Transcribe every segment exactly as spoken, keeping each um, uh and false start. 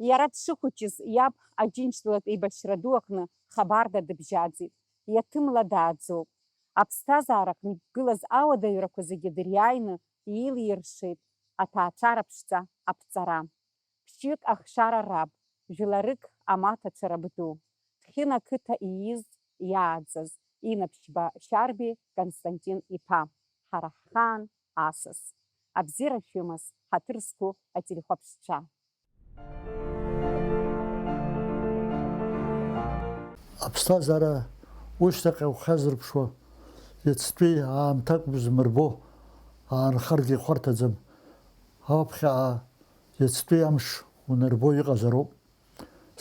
Иара дшыхәыҷыз иаб Аџьынџьтәылатә еибашьра ду аҟны хабарда дыбжьаӡит, иаҭымла дааӡоуп. Аԥсҭазаара ахь иқәгылаз ауадаҩрақәа зегьы дыриааины иилиршеит аҭаацәара ԥшӡа аԥҵара. Ԥшьҩык ахшара раб, жәларык амаҭацәа рабду, Ҭхьына қыҭа ииз, иааӡаз, Инаԥшьба Шьарбеи Константин-иԥа, ҳара ҳхаан асас. Абзиара шәымаз, ҳаҭыр зқәу ателехәаԥшцәа! Аԥсҭазаара ушьҭахьҟа ухьазырԥшуа, иацтәи аамҭак узмырбо, аанхаргьы ихәарҭаӡам. Аԥхьаҟа иацтәи амш унарбо иҟазароуп.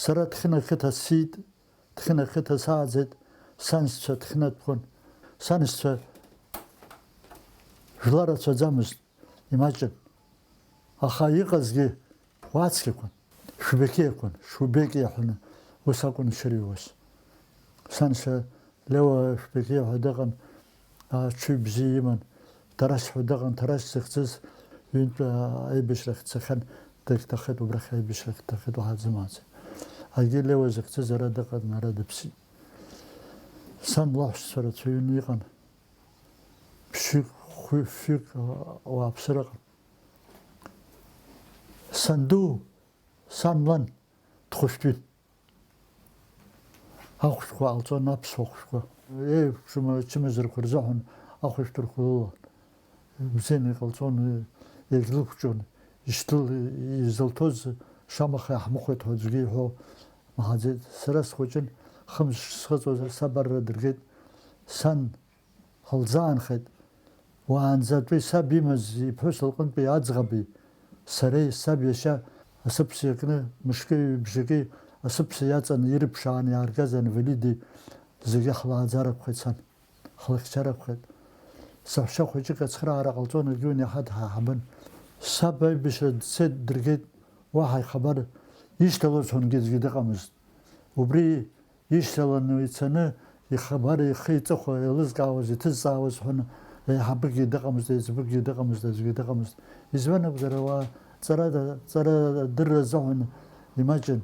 Сара Ҭхьына қыҭа сиит, Ҭхьына қыҭа сааӡеит, саншьцәа Ҭхьынатәқәан. Саншьцәа жәлар рацәаӡамызт, имаҷын. Аха иҟазгьы уацқьақәан, Шәбеқьиақәан, Шәбеқьиа ҳәа ус акәын ишырыҩуаз. Саншьа Леуа Шәбеқьиа ҳәа дыҟан, аҽыҩ бзиа иман, Тарас ҳәа дыҟан, Тарас захьӡыз ҩынтә, аа, аибашьрахь дцахьан, дагьҭахеит, убрахь аибашьрахь дҭахеит, уаҳа дзымааӡеит. Агьи Леуа захьӡыз ара дыҟан, ара дыԥсит. Сан лаҳәшьцәа рацәаҩын иҟан, ԥшьҩык, хәҩык, фҩык, аа, ауааԥсыра ыҟан. Санду, сан лан, дхәышәтәын. Ахәшәқәа ҟалҵон, аԥсуа хәшәқәа. Еиқәшәыма ачымазарақәа рзыҳәан ахәышәтәрақәа лылан. Бзианы иҟалҵон, егьлықәҿион. Ишьҭыл-, изылҭоз шамаха иаҳмыхәеит ҳәа аӡәгьы иҳәо маҳаӡеит. Сара схәыҷын, хымш схыҵуаз саб арра дыргеит. Сан лзаанхеит. Уаанӡатәи саб имаз иԥҳәыс лҟынтәи аӡӷаби сареи саб иашьа асыԥса иакны мышки ҩбжаки асыԥса иаҵаны ирыԥшааны иааргаз анвалиди зегьы ҳлааӡаракәхеит сан. Ҳлахьчаракәхеит. Саҳәшьа хәыҷык ацхыраара ҟалҵон, егьи уи иаҳа дҳаҳабын. Саб аибашьра дцеит, дыргеит, уаҳа ихабар ишьҭалоз ҳәангьы аӡәгьы дыҟамызт. Убри ишьҭаланы ицаны, ихабар ихы иҵыхәа еилызкаауаз, иҭызҵаауаз ҳәаны, еиҳабыкгьы дыҟамызт, еиҵбыкгьы дыҟамызт, аӡәгьы дыҟамызт. Избан акәзар, ауаа ҵара, ҵара адырра азыҳәан имаҷын,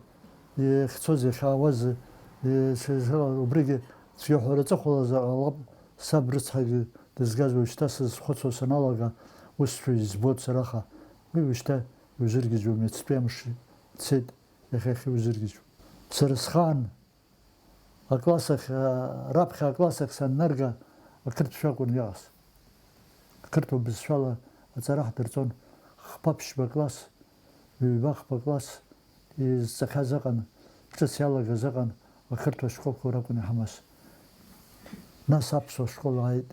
иахьцоз, иахьаауаз, и-, убригьы цәгьаҳәара ҵыхәала заҟа ҟалап, саб рыцҳагьы дызгаз уажәшьҭа сызхәыцуа саналага, усшәа избоит сара, аха уи уажәшьҭа иузыргьежьуам, иацтәи амш цеит, иахьа иахьа иузыргьежьуам. Сара схаан акласс ахь, а, раԥхьа акласс ахь саннарга, ақырҭшәа акәын иҟаз. Ақырҭуа бызшәала аҵара ҳдырҵон, хԥа-ԥшьба класс, ҩба-хԥа класс, изҵахьаз ыҟан, ҿыц иалагаз ыҟан, ақырҭуа школқәа ракәын иҳамаз. Нас аԥсуа школ ааит.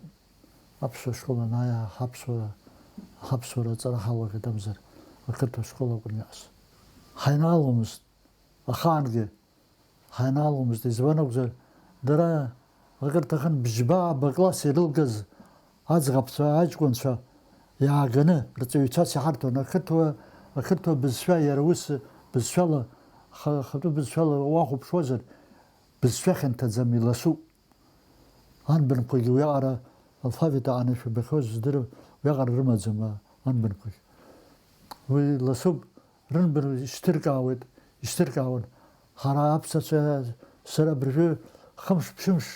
Аԥсуа школ анааи, ҳаԥсуара, ҳаԥсуара аҵара ҳалагеит амзар, ақырҭуа школ акәын иҟаз. Ҳаинааломызт, ахаангьы ҳаинааломызт, избан акәзар, дара акыр ҭахын бжьба-ааба класс ирылгаз аӡӷабцәа, аҷкәынцәа иааганы рҵаҩцәас иҳарҭон. Ақырҭуа, ақырҭуа бызшәа, иара ус бызшәала, ха-, хатәы бызшәала уахәаԥшуазар, бызшәа хьанҭаӡам, иласуп. Анбанқәагьы уиаҟара алфавит аҟаны ишәбахьоу здырам, уиаҟара рымаӡам анбанқәагь. Уи ласуп, рынбан ишьҭыркаауеит, ишьҭыркаауан. Ҳара аԥсацәа, сара абыржәы хымш-ԥшьымш,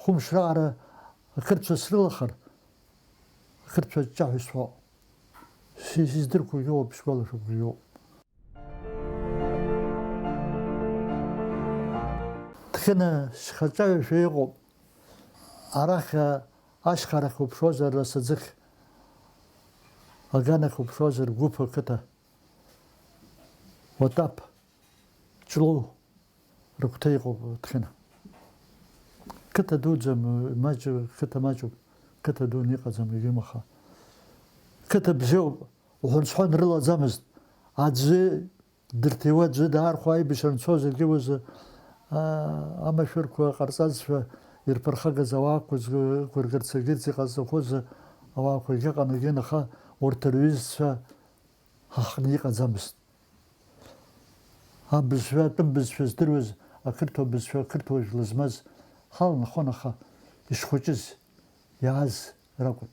хәымш раҟара ақырҭцәа срылахар, ақырҭцәа ҷҷаҳәа исҳәо. Си-, сыздырқәогьы ыҟоуп, сгәалашәақәагьы ыҟоуп. Ҭхьына шьхаҿаҩашәа иҟоуп. Арахь, ашьхарахь уԥшуазар, Расаӡыхь, аганахь уԥшуазар, Гәыԥ ақыҭа, Уатаԥ, Ҷлоу рыгәҭа иҟоуп Ҭхьына. Қыҭа дуӡам, маҷ-, қыҭа маҷуп, қыҭа дуны иҟаӡам, егьым аха. Қыҭа бзиоуп, уҳәан-сҳәан рылаӡамызт. Аӡәы дырҭиуа, аӡәы даархәа аибашьра анцоз, егьи уазы, аа, амашәырқәа ҟарҵазшәа ирԥырхагаз ауаақәа згәыргарц егьырҭ иҟазҵақәоз ауаақәа егьыҟан, егьин, аха урҭ рҩызцәа ҳахны иҟаӡамызт. Абызшәа, атәым бызшәа здыруаз, ақырҭуа бызшәа, ақырҭуа жәла змаз ҳаланхон, аха ишхәыҷыз, иааз ракәын.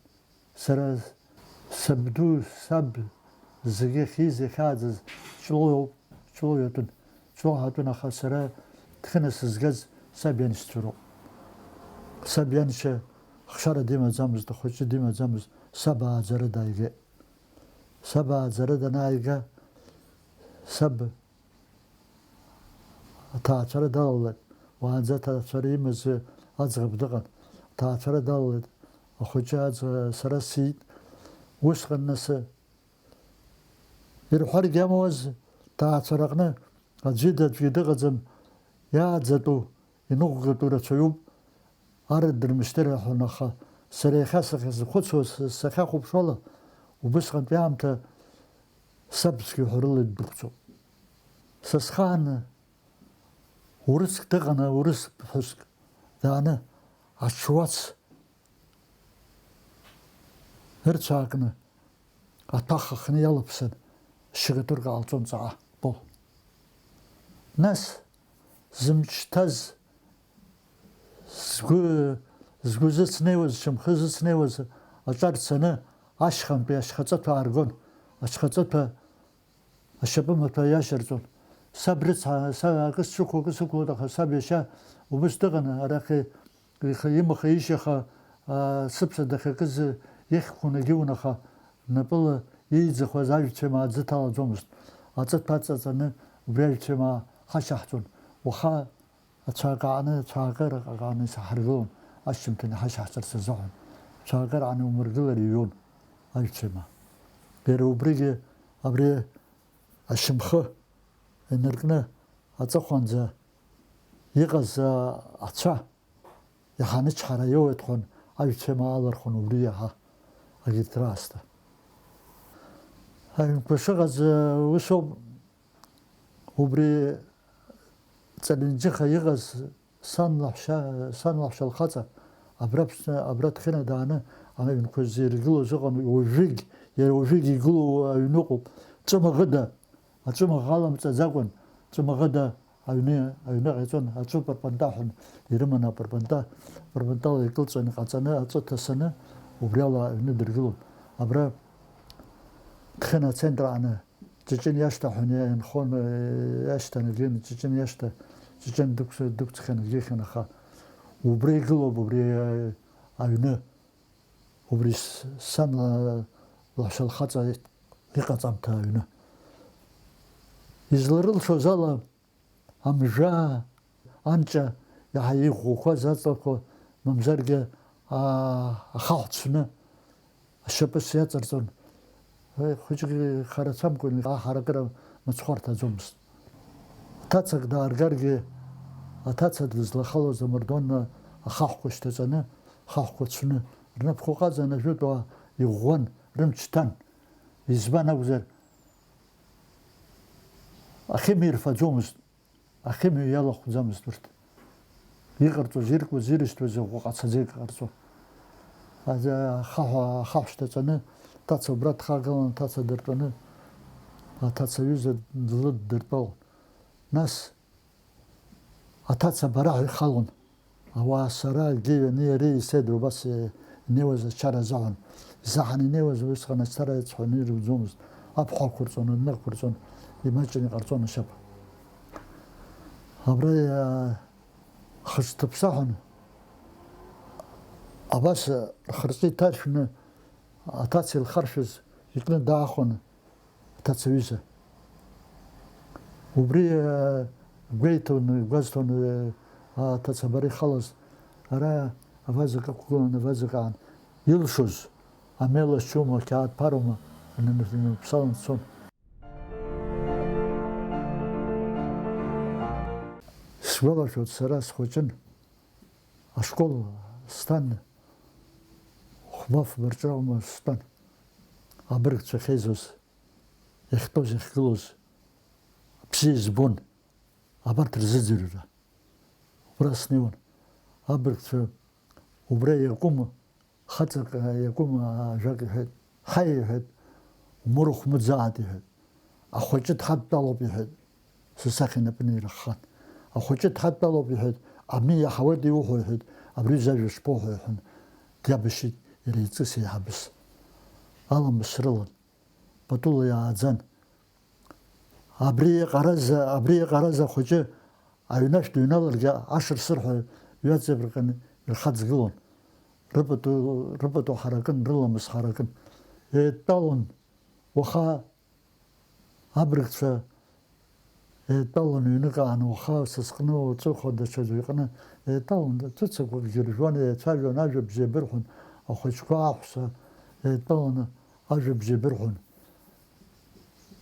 Сара сабду, саб зегьы ахьиз, иахьааӡаз Ҷлоу ауп, Ҷлоу иатәын, ҷлоу ҳатәын, аха сара Ҭхьына сызгаз саб ианшьцәа роуп. Саб ианшьа хшара димаӡамызт, ахәыҷы димаӡамызт, саб ааӡара дааигеит. Саб ааӡара данааига, саб аҭаацәара далалеит. Уаанӡа аҭаацәара имаз аӡӷаб дыҟан. Аҭаацәара далалеит. Ахәыҷы аӡ-, сара сиит. Усҟан нас ирҳәаргьы амуаз, ҭаацәараҟны аӡәы-, аӡәгьы дыҟаӡам, иааӡатәу, иныҟәгатәу рацәаҩуп, ар дырмышьҭыр ҳәа, аха сара иахьа сахьазхәыцуа, с-, сахьахәаԥшуала, убысҟантәи аамҭа саб цәгьа ҳәа рыла идәықәҵоуп. Са схаан урыск дыҟан, урыс ԥҳәыск дааны аҽуац ырцәаакны, аҭәа хыхны иалаԥсан, шьакатәырк ҟалҵон ҵаҟа, пол. Нас зымч ҭаз, згәы, згәы зыцнеиуаз, зшьамхы зыцнеиуаз аҿар цаны, ашьхантәи ашьхаҵыҭәа ааргон. Ашьхаҵыҭәа ашьапымаҭәа иашьарҵон. Саб рыцҳа, са акы сцәықәу, акы сықәлоит, аха саб иашьа убыс дыҟан, арахь ихы, имаха, ишьаха, аа, сыԥса дахьакыз ихьқәа унагьы унаха, напыла ииӡахуаз ажәцәа мааӡы ҭалаӡомызт. Аҵыҭәа аҵаҵаны убри ажәцәа маа ҳашьаҳҵон. Уаха ацәаакааны, ацәаакыраҟааны исаҳаргылон, ашьжьымҭан иҳашьаҳҵарц азыҳәан. Ацәаакыраҟаны иумыргылар иҩуан ажәцәа маа. Иара убригьы абри ашьамхы инаркны аҵыхәанӡа иҟаз, а, ацәа иаҳа анычҳара иоуеит ҳәа, аҩцәа имаалырхәон убри иаҳа агьырҭ раасҭа. Аҩнқәа шыҟаз, а, усоуп, убри Ҵаленџьыха иҟаз сан лаҳәшьа, сан лаҳәшьа лхаҵа, абра Аԥсны, абра Ҭхьына дааны аҩнқәа зиргылоз ыҟан, уажәыгь, иара уажәыгь игылоу аҩны ыҟоуп, ҵәымаӷыда, аҵәымаӷ аламҵаӡакәан, ҵәымаӷыда аҩны, аҩны ҟаиҵон, аҵәы парпанта ҳәа ирыманы апарпанта, парпантала икылҵәан иҟаҵаны, аҵәы ҭасаны, убриала аҩны дыргылон. Абра Ҭхьына ацентр ааны Ҷыҷын иашҭа ҳәа инхон, иашҭа нагин, Ҷыҷын иашҭа, Ҷыҷын дықәс-, дықәҵхьан, дгьыхьан, аха убра игылоуп, убри, э, аҩны, убри с-, сан ла-, лаҳәшьа лхаҵа иҟаҵамҭа аҩны. Изларылшоз ала, амжәа, анҷа иаҳа иӷәӷәақәаз аҵлақәа, мамзаргьы, аа, ахаҳә цәны, ашьапы сиаҵарҵон. Уи хәыҷык ихарацәамкәан, аҳаракыра мыцхәы рҭаӡомызт. Аҭацак дааргаргьы, аҭаца дызлахалоз амардуан ахаҳәқәа шьҭаҵаны, ахаҳәқәа цәны, рнапқәа ҟазан ажәытәуаа иӷәӷәан, рымч ҭан. Избан акәзар, ахьымҩа ирфаӡомызт. Ахьымҩа иалахәӡамызт урҭ. Иҟарҵоз, иркуаз, ирышьҭуаз ӷәӷәа ҟацаӡа икҟарҵон. Аӡ-, ахаҳә, ахаҳә шьҭаҵаны, ҭаца убра дхагылан, ҭаца дыртәаны, аҭаца аҩыза длыддыртәалон. Нас аҭаца абараҳәа ихалон. Ауаа сара, Геҩани иареи иседра убас инеиуаз ачара азыҳәан. Изаҳан инеиуаз усҟан ачара иацҳәаны ирыгӡомызт. Аԥҳа ақәырҵон, адәны ақәырҵон, имаҷны иҟарҵон ашьаԥа. Абра, иа-, хыҽҭыԥсаҳәан, абас рхырҵәы иҭаршәны, аҭаца илхаршәыз икны даахон аҭацаҩыза. Убри, э, гәеиҭон, игәазҭон, э, аҭацабара ихалаз. Ара авазак ақәгылан, авазак аан. Илшоз, амел ачума, ақьаад ԥарума, инанырԥсалан дцон. Сгәалашәоит, сара схәыҷын, ашкол сҭан, хәба-фба рҿы аума стәан, абыргцәа ахьеизоз, иахьтәоз, иахьгылоз, бзиа избон, абарҭ рзыӡырҩра. Убра снеиуан. Абыргцәа убра иакәым, хаҵак иакәым ажәак иҳәеит. Ҳаи, иҳәеит, умырахә мыӡааит, иҳәеит. Ахәыҷы дҳадтәалоуп, иҳәеит. Сысахьа инапы наирххан. Ахәыҷы дҳадтәалоуп, иҳәеит, абни иаҳауеит иуҳәо, иҳәеит, абри зажәа шԥоуҳәо, иҳәан, диабашьит иара иҵыс еиҳабыс. Аламыс рылан. Патула иааӡан. Абри иҟараз, абри иҟараз ахәыҷы аҩнашә дыҩналаргьы, ашыр-сырҳәа ҩаҵибарҟьаны ирхаҵгылон. Рыпату, рыпату ҳаракын, рыламыс ҳаракын. Еидтәалон, уаха абрагцәа еидтәалон ҩнык аан, уаха са сҟны уҵыхәа даҽаӡәы иҟны еидтәалон, ҵәыцақәакгьы ржәуан, еицәажәон, ажәа бзиа бырҳәон, ахәыҷқәа, аҳәса еидтәаланы ажәа бзиа бырҳәон.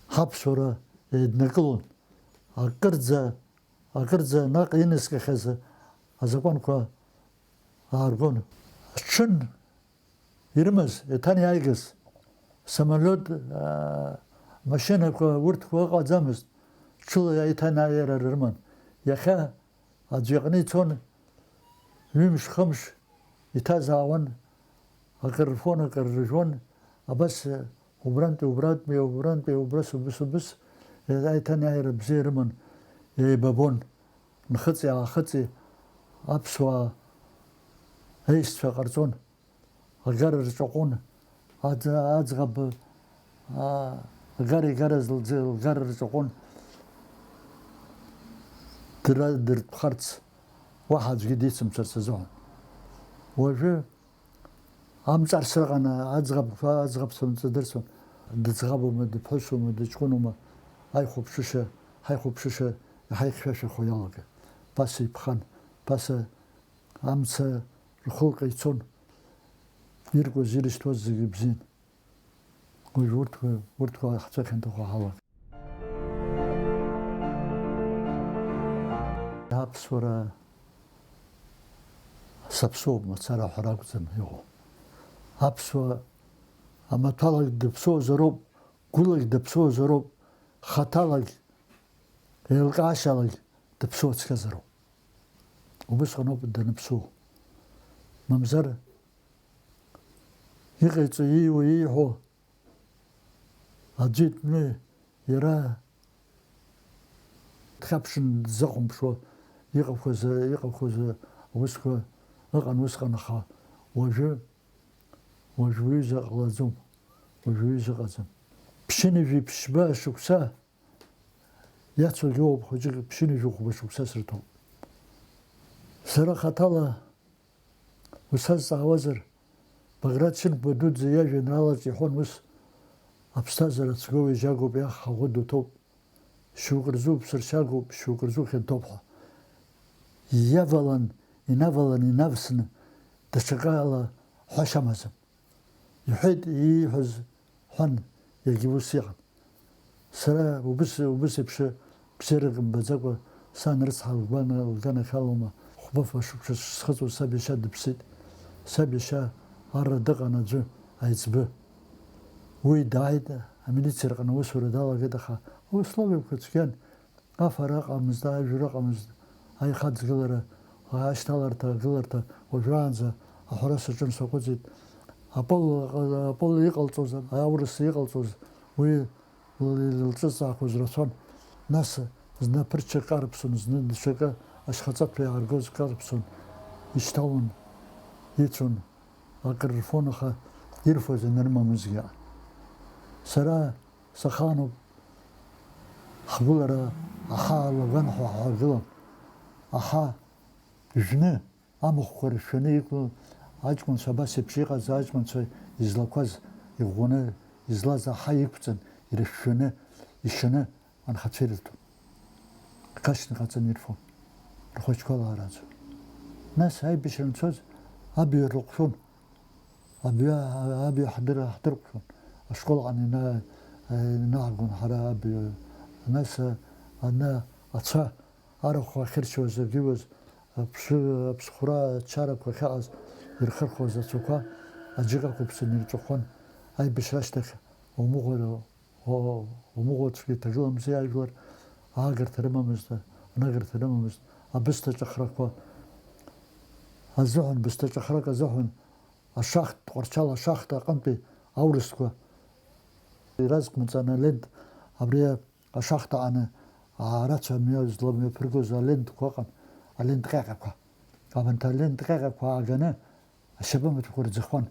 Ҳаԥсуара еиднакылон. Акырӡа, акырӡа наҟ инаскьахьаз азакәанқәа ааргон. Аҽын ирымаз, еиҭанеиааигаз, самолиот, аа, машьынақәа, урҭқәа ыҟаӡамызт, ҽыла аиҭанеиааира рыман. Иахьа аӡәы иҟны ицон, ҩымш-хымш иҭазаауан, акыр рфон, акыр ржәуан, абас, убрантәи, убрантәи, убрантәи, убрас, убыс, убыс, аиҭанеиааира бзиа рыман, еибабон, нхыҵи-аахыҵи аԥсуаа аишьцәа ҟарҵон. Агара рҿаҟәон, аӡ-, аӡӷаб, аа, агара игараз лӡ-, лгара рҿаҟәон, дра-, дыртәхарц, уаҳа аӡәгьы дицымцарц азыҳәан. Уажәы амҵарсра ыҟан, аӡӷаб, аӡӷабцәа мҵадырсуан, дыӡӷабума, дыԥҳәысума, дыҷкәынума, аихәаԥшышьа, ҳаихәаԥшышьа иаҳа ихьшәашәахо иалагеит. Ԥаса иԥхан, ԥаса амца рхылҟьа ицон, иркуаз, ирышьҭуаз зегьы бзиан. Уажә урҭқәа, урҭқәа ҳцәа хьанҭақәа ҳалан. Аԥсуара саԥсоуп мацара ҳәа ракәӡам иҟоу. Аԥсуа амаҭәалагь дыԥсуазароуп, гәылагь дыԥсуазароуп, хаҭалагь, еилкаашьалагь дыԥсуа цқьазароуп. Убысҟаноуп даныԥсуо. Мамзар, иҟаиҵо, ииуа, ииҳәо аӡәы итәны иара дхьаԥшын дзыхәамԥшуа иҟақәаз, иҟақәаз аусқәа ыҟан усҟан, аха уажәы, уажә уаҩыза ҟалаӡом, уажә уаҩыза ыҟаӡам. Ԥшьынҩажәи ԥшьба шықәса иацугьы ыҟоуп, хәыҷык ԥшьынҩажәи хәба шықәса сырҭоуп. Сара хаҭала усазҵаауазар, Баграт Шьынқәба дуӡӡа иажәеинраалаҿ иҳәон ус, аԥсҭазаара цәгьоу ижьагоуп, иаҳ ҳаӷәы дуҭоуп, шьоукы рзы уԥсыршьагоуп, шьоукы рзы ухьанҭоуп ҳәа. Иавалан, инавалан, инавсны, даҽакала ҳәашьа амаӡам. Иҳәеит, ииҳәаз ҳәан, иагьа ус иҟан. Сара убыс, убыс еиԥш бзиарак мбаӡакәа, сан рыцҳа лгәана-, лганахьалоума, хәба-фба шықәса схыҵуа саб иашьа дыԥсит. Саб иашьа арра дыҟан аӡәы, аиҵбы. Уи дааит, амилициа рҟны аусура далагеит, аха аусовиақәа цәгьан. Афара ыҟамызт, ажәра ыҟамызт, аихаҵгылара, ашьҭаларҭа, агыларҭа, уажәраанӡа аҳәара саҿын, саҟәыҵит. Апол, апол иҟалҵоз, аурыс иҟалҵоз, уи лҿыҵаақәоз рацәан. Нас зны ԥырчак карԥсон, зны даҽакы ашьхаҵаҭәа иааргоз карԥсон, ишьҭалон, ицәон, акыр рфон, аха ирфоз анырмамызгьы. Сара сахаануп, ҳгәылара аҳа алагәанҳәа ҳаргылан, аҳа жәны, амахәқәа рышәшәаны иқәлан, аҷкәынцәа абас еиԥш иҟаз, аҷкәынцәа излақәаз, иӷәӷәаны излаз аҳа иқәҵан, ирышәшәаны, ишаны анхацәа ирырҭон. Қашьна ҟаҵаны ирфон, рхәыҷқәа лаараӡо. Нас аибашьра анцоз, абҩа рыҟәшәон. Абҩа, абҩа ҳдыр-, ҳдырқәшәон. Ашкол аҟны ина-, инаагон ҳара абҩа. Нас, а, ана ацәа арахә ахьыршьуаз, агьуаз, аԥшәы, аԥсхәра ачарақәа ахьаҟаз ирхырхуаз ацәақәа аџьыкақәа ԥсаны ирҵәахуан. Аибашьра ашьҭахь умыӷәара, о-, умыӷәацәгьа иҭагыламзи ажәлар, аагарҭа рымамызт, анагарҭа рымамызт, абысҭа ҿахрақәа азыҳәан, бысҭа ҿахрак азыҳәан, ашахт, Тҟәарчал ашахта аҟынтәи аурысқәа иразҟәымҵан алент, абри ашахта аҟны аарацәа мҩа зламҩаԥыргоз алентқәа ыҟан, алент ҟьаҟьақәа. Абанҭ алент ҟьаҟьақәа ааганы ашьапы маҭәақәа рӡахуан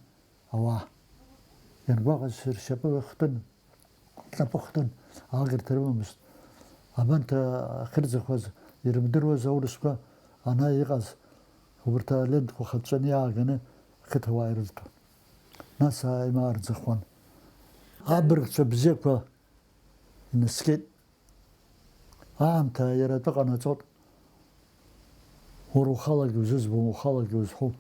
ауаа. Иангәаҟыз ршьапы хтын, рнапы хтын, аагарҭа рымамызт. Абанҭ ахьырӡахуаз ирымдыруаз аурысқәа ана иҟаз, убарҭ алентқәа хатәҵәаны иааганы ақыҭауаа ирырҭон. Нас аимаа рӡахуан. Абыргцәа бзиақәа инаскьеит. Аамҭа иара атәы ҟанаҵот. Уара ухалагьы узызбом, ухалагьы узҳәом.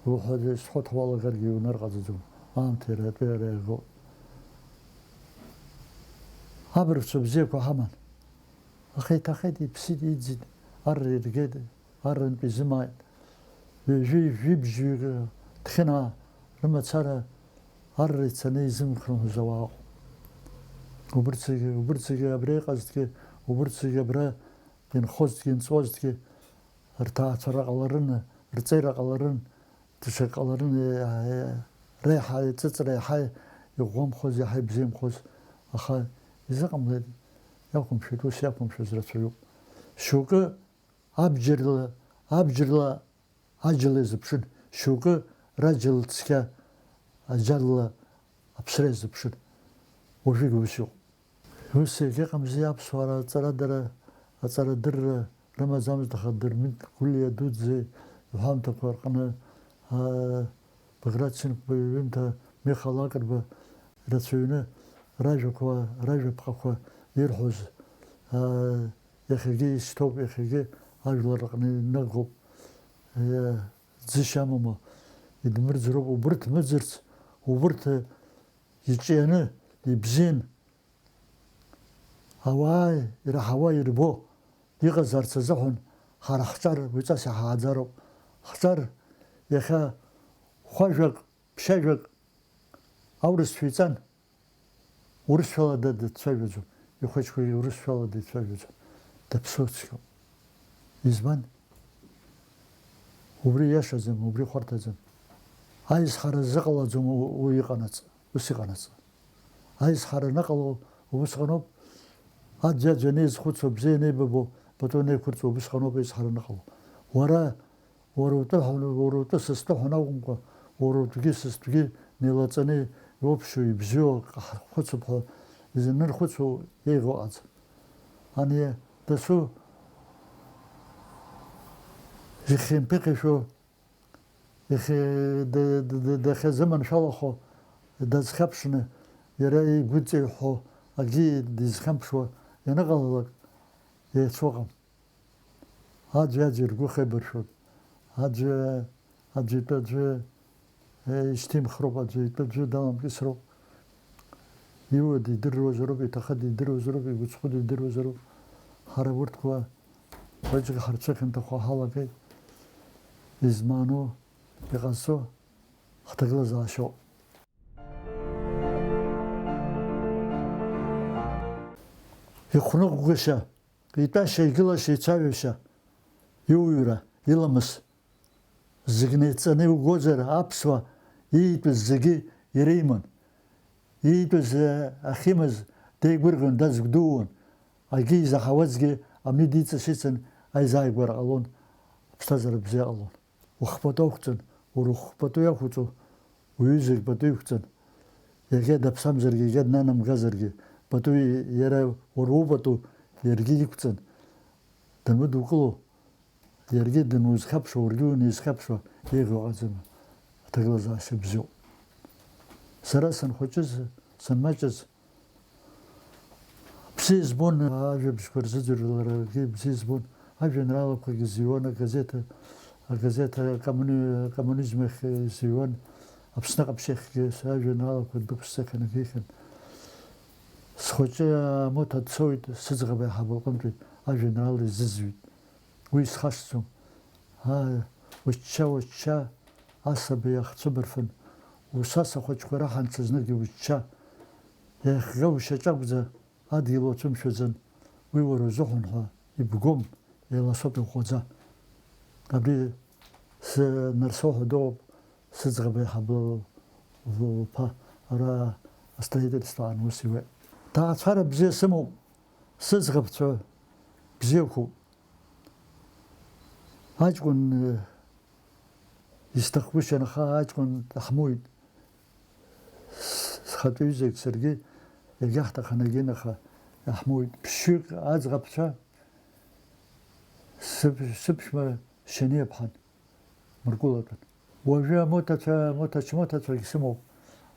Уҳәа-, исҳәо ҭауалагаргьы иунарҟаҵаӡом. Аамҭа иара атәы иара иаго. Абыргцәа бзиақәа ҳаман. Аха иҭахеит, иԥсит, иӡит, арра иргеит, аррантә изымааит. Ҩажәи жәибжьҩык Ҭхьынаа рымацара арра ицаны изымхнахыз ауаа ыҟоуп. Убырҭ зегьы, убырҭ зегьы абра иҟазҭгьы, убырҭ зегьы абра инхозҭгьы, инҵуазҭгьы, рҭаацәара ҟаларын, рҵеира ҟаларын, даҽак ҟаларын, е-, е-, реиҳа иҵыҵра, еиҳа иӷәӷәамхоз, еиҳа ибзиамхоз, аха изыҟамлеит, иақәымшәеит, ус иақәымшәаз рацәаҩуп. Шьоукы абџьарла, абџьарла аџьал иазыԥшын, шьоукы раџьал цқьа аџьалла аԥсра иазыԥшын. Уажәыгь ус иҟоуп. Ус иагьыҟамзи, аԥсуаа рҵарадара, аҵарадырра рымаӡамызт, аха Дырмит Гәлиа дуӡӡа иҳәамҭақәа рҟны, аа, Баграт Синқәба иҩымҭа, Миха Лакрба рацәаҩны ражәақәа, ражәаԥҟақәа ирҳәоз, аа, иахьагьы ишьҭоуп, иахьагьы ажәлар рҟны инагоуп. Иа-, ӡышьа амоума, идмырӡроуп, убырҭ мыӡырц, убырҭ иҿианы, ибзиан, ауаа ираҳауа, ирбо иҟазарц азыҳәан, ҳара ҳҿар уаҩҵас иҳааӡароуп. Ҳҿар иахьа хәажәак, ԥшьажәак аурысшәа иҵан, урысшәала да-, дацәажәаӡом, ихәыҷқәагьы урысшәала дицәажәаӡом, даԥсуа цәгьоуп. Избан? Убри иашаӡам, убри хәарҭаӡам. Аизҳара зыҟалаӡом у-, уи иҟанаҵ, ус иҟанаҵ. Аизҳара аныҟало убысҟаноуп, аӡәи-аӡәи анеизхәыцуа, бзиа анеибабо, пату анеиқәырҵо, убысҟаноуп аизҳара аныҟало. Уара, уара утәы ҳәа, уара утәы са стәы ҳәа акәымкәа, уара утәгьы са стәгьы неилаҵаны иоуԥшьоу, ибзиоу акы ҳхәыцып ҳәа изанырхәыцуа еиӷьу ыҟаӡам. Ани дасу ихьымԥыхьашәо, ихьы-, д-, д-, д-, дахьазыманшәалахо, дазхьаԥшны, иара игәы ҵеиҳәо акгьы дизхьамԥшуа ианыҟалалак, еицәоуҟам. Аӡәи-аӡәи ргәы хеибаршәоит. Аӡәы, аӡәы итәы аӡәы, э, ишьҭимхроуп, аӡәы итәы аӡәы даламкьысроуп. Иуа дидыруазароуп, иҭахы дидыруазароуп, игәыцхәы дидыруазароуп. Ҳара урҭқәа уаҵәҟьа ҳарцәыхьанҭахо ҳалагеит. Измааноу, иҟазҵо ҳҭагылазаашьоуп. Ихәныҟәгашьа, итәашьа, игылашьа, ицәажәашьа, иуҩра, иламыс зегь неидҵаны иугозар, аԥсуа иитәыз зегьы иреиман. Иитәыз, э, ахьимаз деигәырӷьон, дазгәдууан. Акгьы изаҳауазгьы амни диҵашьыцын, аизааигәара ҟалон, аԥсҭазаара бзиа ҟалон. Ухы пату ақәҵан, уара ухы пату иақәуҵо, уҩызагь пату иқәҵан. Иагьа даԥсамзаргьы, иагьа днанамгазаргьы, пату и-, иара уара упату иаргьы иқәҵан. Данудукыло, иаргьы данузхьаԥшуа, уаргьы унеизхьаԥшуа еиӷьу ыҟаӡам, аҭагылазаашьа бзиоуп. Сара санхәыҷыз, санмаҷыз, бзиа избон, ажәабжьқәа рзыӡырҩларагьы бзиа избон, ажәеинраалақәагьы зыҩуан, агазеҭ, агазеҭ акоммуни-, акоммунизм ахь зыҩуан, Аԥсны ҟаԥшьахьгьы ажәеинраалақәа дәықәсҵахьан, агьихьан. Схәыҷы амоҭа дцоит, сыӡӷаб аиҳабы лҟынтәи ажәеинраала изызҩит. Уи исхашҭӡом. Аа, учча, учча, асаби иахцәыбырфын. Усас ахәыҷқәа раҳан ҽазныкгьы учча. Иахьа ушьаҿа акәӡа, адгьыл уацәымшәаӡан. Уи уара узыҳәан ҳәа ибгом, еиласоуп иӷәӷәаӡа. Абри сы-, Нарсоу ҳәа дыҟоуп, сыӡӷаб аиҳабы лԥа, ара астроительствоаан ус иуеит. Ҭаацәара бзиа сымоуп, сыӡӷабцәа бзиақәоуп. Аҷкәын, э, исҭахгәышьан, аха аҷкәын даҳмуит. С-, схатәы ҩызак саргьы иагьаҳҭахын, егьин, аха иаҳмуит. Ԥшь-, Ҩык аӡӷабцәа сыԥ-, сыԥшәма Шьаниа-ԥҳан мыркәылатәын. Уажәы амоҭацәа, амоҭа-чмоҭацәагь сымоуп.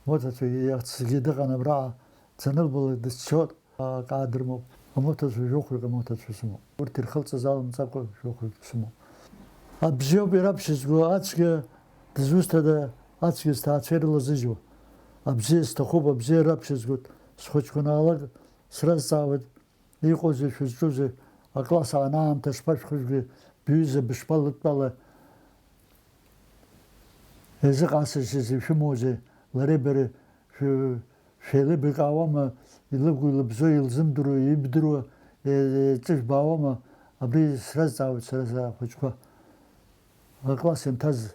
Амоҭацәагьы иахьцагьы дыҟан абраҟа, дзанылбалак дыччоит, акы аадырмоуп. Амоҭацәа жәохәҩык амоҭацәа сымоуп. Урҭ ирхылҵыз алымҵакәа жәохәҩык сымоуп. Абзиоуп ираԥшьызго, ацәгьа дызусҭада, ацәгьа зҭаацәа ирылазыжьуа? Абзиа сҭахуп, абзиа раԥшьызгоит. Схәыҷқәа анаалак сразҵаауеит. Иҟоузеи шәызҿузеи, акласс аан аамҭа шԥашәхыжәгеи, бҩыза бышԥалыдтәалеи? Еизыҟасашьас ишәымоузеи, лареи бареи шәы-, шәеилыбкаауама, илыгу илыбзоу илзымдыруа, ибдыруа, е-, еиҵыжәбаауама, абри сразҵаауеит сара, сара ахәыҷқәа. Акласс ианҭаз,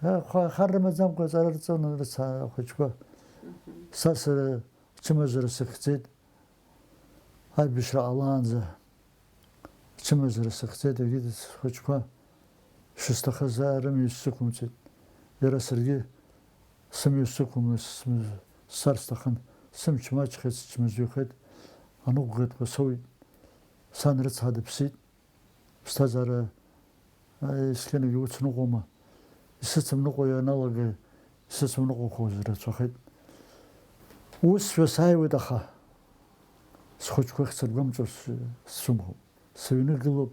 ха-, хар рымаӡамкәа аҵара рҵон рыц-, ахәыҷқәа. Са сара ачымазара сыхьӡеит. Аибашьра ҟалаанӡа ачымазара сыхьӡеит, егьырҭ схәыҷқәа шысҭахыз рымҩа сзықәымҵеит. Иара саргьы сымҩа сзықәымло сцар сҭахын. Сымч маҷхеит, счмазаҩхеит, аныҟәгатәқәа соуит. Сан рыцҳа дыԥсит. Ԥсҭазаара, а, есқьынагьы уцныҟәома? Исыцымныҟәо ианалага, исыцымныҟәақәоз рацәахеит. Усшәа сааиуеит, аха схәыҷқәа ахьсыргәамҵуа с-, сцәымӷуп. Сыҩны гылоуп,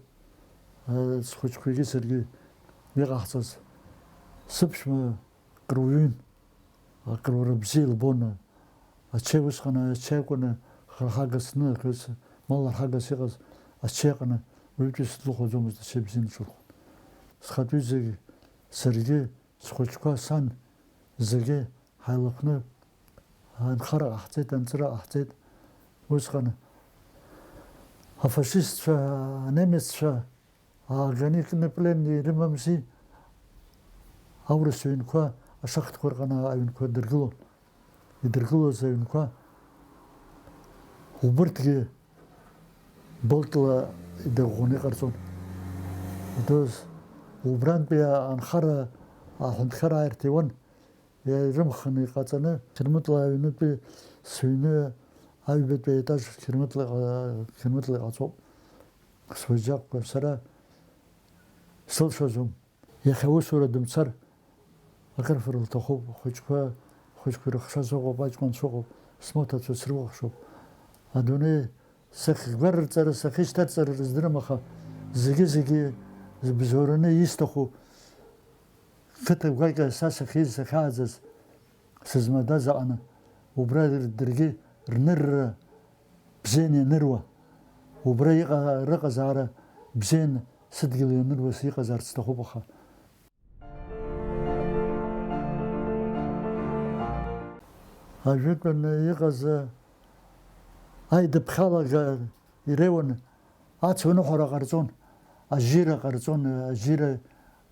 а, схәыҷқәагьы саргьы иҟаҳҵаз. Сыԥшәма Акруаҩын, акруара бзиа илбон. Ачаи усҟан ачаи акәын, хырҳагас зны, ма ларҳагас иҟаз ачаи аҟны уаҩытәыҩса длыхәаӡомызт, ачаи бзианы ҿылхуан. Схатәы зегь, саргьы, схәыҷқәа, сан, зегьы ҳаилахәны анхара ҟаҳҵеит, анҵыра ҟаҳҵеит. Усҟан афашистцәа, анемеццәа ааганы икны пленны ирымамзи, аурыс ҩынқәа, ашахтқәа рҟны аҩнқәа дыргылон. Идыргылоз аҩнқәа убырҭгьы болтла идырӷәӷәаны иҟарҵон. Идоз убрантәи анхара аҳәынҭқар ааирҭиуан. Ирымхны иҟаҵаны, Қьырмытла аҩнытәи сыҩны аҩбатәи аетаж Қьырмытла иҟа-, Қьырмытла иҟаҵоуп. Суеиџьаҟқәа сара сылшаӡом. Иахьа аусура дымцар, акрыфара лҭахуп, ахәыҷқәа, ахәыҷқәа ирыхшаз ыҟоуп, аҷкәынцәа ыҟоуп, смоҭацәа срыхәаԥшуп. Адунеи Сахьгәарырҵара, сахьышьҭарҵара рыздырам, аха зегьы-зегьы збзоураны исҭаху қыҭа гәакьа са сахьиз, сахьааӡаз, сызмадаз аҟны, убра даргьы рнырра бзианы ианыруа, убра иҟа-, рыҟазаара бзианы сыдгьыл ианыруа иҟазаарц сҭахуп, аха Ажәытәан иҟаз аидыԥхьалага иреиуан, ацуныҳәара ҟарҵон, ажьира ҟарҵон, ажьира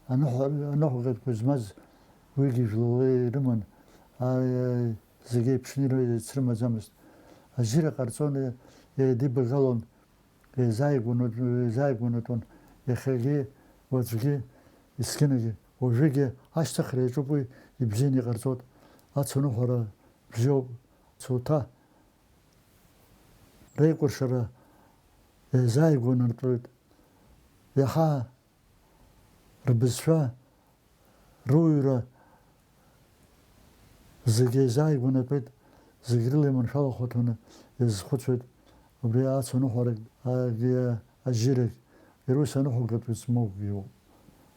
аныҳәа-, аныҳәагатәқәа змаз уигьы жәлала ирыман, а, зегьы еиԥшны ир-, ицрымаӡамызт. Ажьира ҟарҵон, еидибагалон. Еизааигәанатә-, еизааигәанатәын иахьагьы, уаҵәгьы, есқьынагьы. Уажәыгьы ашьҭыхра иаҿуп уи, ибзианы иҟарҵоит. Ацуныҳәара бзиоуп, цуҭа реикәыршара еизааигәанатәуеит. Иаҳа рбызшәа, руаҩра зегьы еизааигәанатәуеит, зегь рыла иманшәалахо ҭаны иазхәыцуеит. Убри ацуныҳәарагь, агьи ажьырагь, иара ус аныҳәагатә еиҵмоугьы иоуп.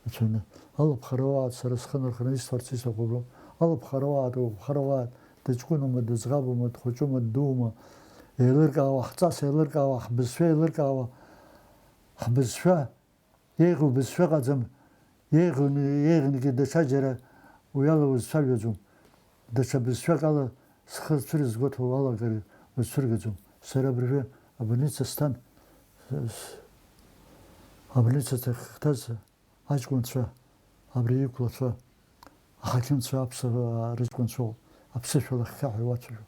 Ацәаны. Алыԥхара уаат, сара схы нарханы исҳәарц исҭаху уброуп. Алыԥхара уаат, угәԥхара уаат, дыҷкәыноума, дыӡӷабума, дхәыҷума, ддуума, еилыркаауа, ҳҵас еилыркаауа, ҳбызшәа еилыркаауа, ҳбызшәа Еиӷьу бызшәа ыҟаӡам, еиӷьу, еиӷьнгьы даҽаџьара уи ала узцәажәаӡом. Даҽа бызшәак ала схы цәырызго ҭоуалагар узцәыргаӡом. Сара абыржәы абольница стәан, с-, с-, абольница сахьҭаз аҷкәынцәа, абри иқәлацәа, аҳақьымцәа, аԥсуаа рыҷкәынцәоуп, аԥсышәала хьхьаҳәа иуацәажәо.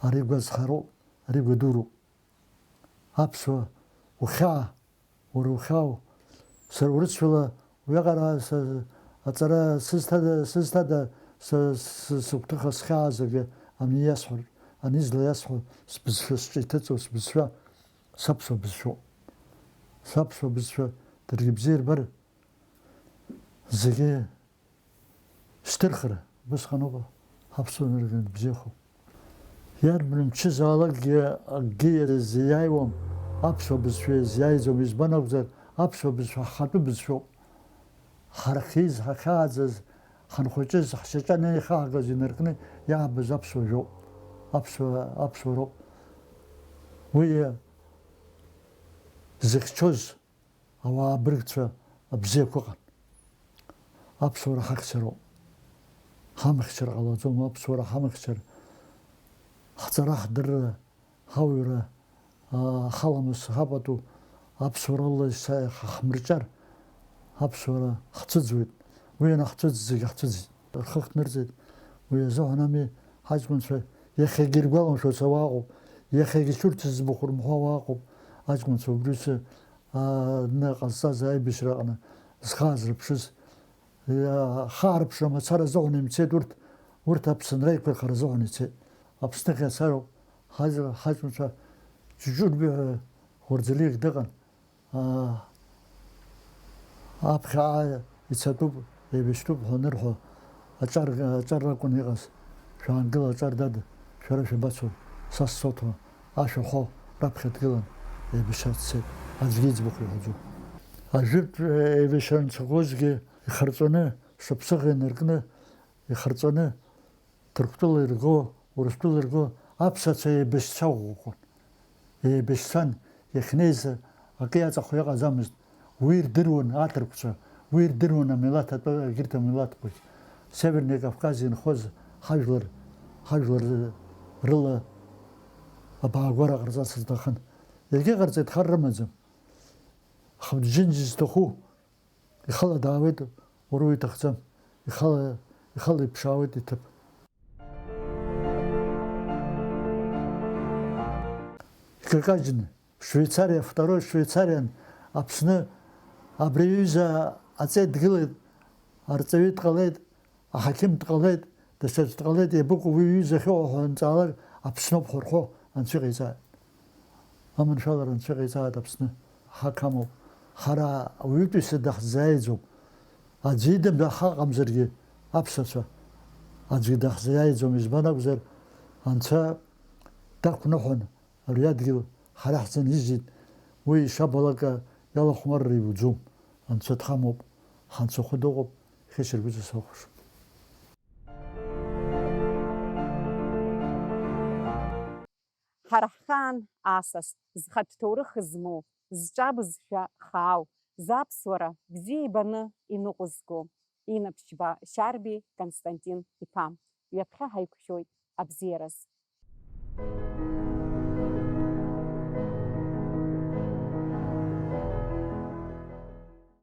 Ари гәазхароуп, ари гәадуроуп. Аԥсуа ухьаа, уара ухьаау. Сара урысшәала уиаҟара са-, аҵара сызҭада, сызҭада, са-, сы-, сыгәҭыха схьаазаргьы ани иасҳәар, ани зла иасҳәо, сбызшәа сҿы иҭыҵуа сбызшәа. саԥсуа бызшәоуп. Саԥсуа бызшәа даргьы бзиа ирбар, зегьы шьҭырхра, убысҟаноуп ҳаԥсуа наргьы бзиахо. Иарбан мчызаалакгьы акгьы иазиааиуам, аԥсуа бызшәа иазиааиӡом, избан акәзар, аԥсуа бызшәа ҳхатәы бызшәоуп. Ҳархиз, ҳахьааӡаз, ҳанхәыҷыз, ҳшьаҿа анеихаҳгаз инаркны иаабаз аԥсуа жәоуп, аԥсуа, аԥсуароуп. Уи зыхьчоз ауаа абыргцәа абзиақәа ыҟан. Аԥсуара ҳахьчароуп. Ҳамхьчар ҟалаӡом, аԥсуара ҳамхьчар, ҳҵара, ҳдырра, ҳауаҩра, аа, ҳаламыс, ҳапату, аԥсуарала иса-, ҳа-, ҳмырҿиар, аԥсуара ҳцәыӡуеит. Уи анаҳцәыӡ, зегьы ҳцәыӡит. Рхы хҭнырҵеит. Уи азыҳәан ами ҳаҷкәынцәа иахьагьы иргәаламшәоз ауаа ыҟоуп, иахьагьы шәырҭ зыӡбахә рымҳәо ауаа ыҟоуп. Аҷкәынцәа убриацы, аа, зны ҟазҵаз аибашьраҟны зхы аазырԥшыз, иа-, ахаарԥшра мацара азыҳәан имцеит урҭ, урҭ Аԥсынра иқәырхара азыҳәан ицеит. Аԥсныхь иацароуп, ҳаҷ-, ҳаҷкәынцәа Ҷуҷурбиа ҳәа Ӷәырӡалиак дыҟан. Аа, аԥхьаҟа ицатәуп, еибашьтәуп ҳәа анырҳәо, аҿар, аҿар ракәын иҟаз. Шәаангыл, аҿар дад, шәара шәабацо, са сцоит ҳәа, ашәа ҳәо, раԥхьа дгылан, еибашьра дцеит, аӡәгьы иӡбахә иҳәаӡом. Ажәытә еибашьра анцәахозгьы ихарҵәаны, шықәсык инаркны, ихарҵәаны, Ҭырқәтәыла ирго, Урыстәыла ирго аԥсацәа еибашьцәа ӷәӷәақәан. Еибашьцәан, иахьнеиз акы иаҵахо иҟаӡамызт. Уи ирдыруан аҭырқәцәа, уи ирдыруан амилаҭ атәы, егьырҭ амилаҭқәагь. Северный Кавказ инхоз ҳажәлар, ҳажәлар рыла абаагәара ҟарҵарц рҭахын. Иагьыҟарҵеит, хар рымаӡам. Хыбжьынџь зҭаху ихала даауеит, уара уиҭахӡам, ихала, ихала иԥшаауеит иҭыԥ. Икакаҷны, Швеицариа, второй Швеицариан Аԥсны абри аҩыза аҵеи дгылеит, арҵаҩы дҟалеит, аҳақьым дҟалеит, даҽаӡә дҟалеит, иабыкәу уи иҩыза ахьыҟоу ҳәа анҵаалак, Аԥсноуп ҳәа рҳәо, анцәа иҟаиҵааит. Аманшәалара анцәа иҟаиҵааит Аԥсны. Ҳақамоуп. Ҳара ауаҩытәыҩса даҳзааиӡом. Аӡәы идам ҳаҟамзаргьы, аԥсацәа, аӡәгьы даҳзааиӡом, избан акәзар, анцәа дақәныҳәан, ари адгьыл ҳара ҳзынижьит, уи ишабалак иалахәмарра иуӡом, анцәа дҳамоуп, ҳанцәахәы дыҟоуп, ихьышьаргәыҵа сахәаԥшуан. Ҳара ҳхаан асас, зхатә ҭоурых змоу, зҿа бызшәа хаау, заԥсуара бзиа ибаны иныҟәызго, Инаԥшьба Шьарби Константин-иԥа, ҩаԥхьа ҳаиқәшәоит абзиараз.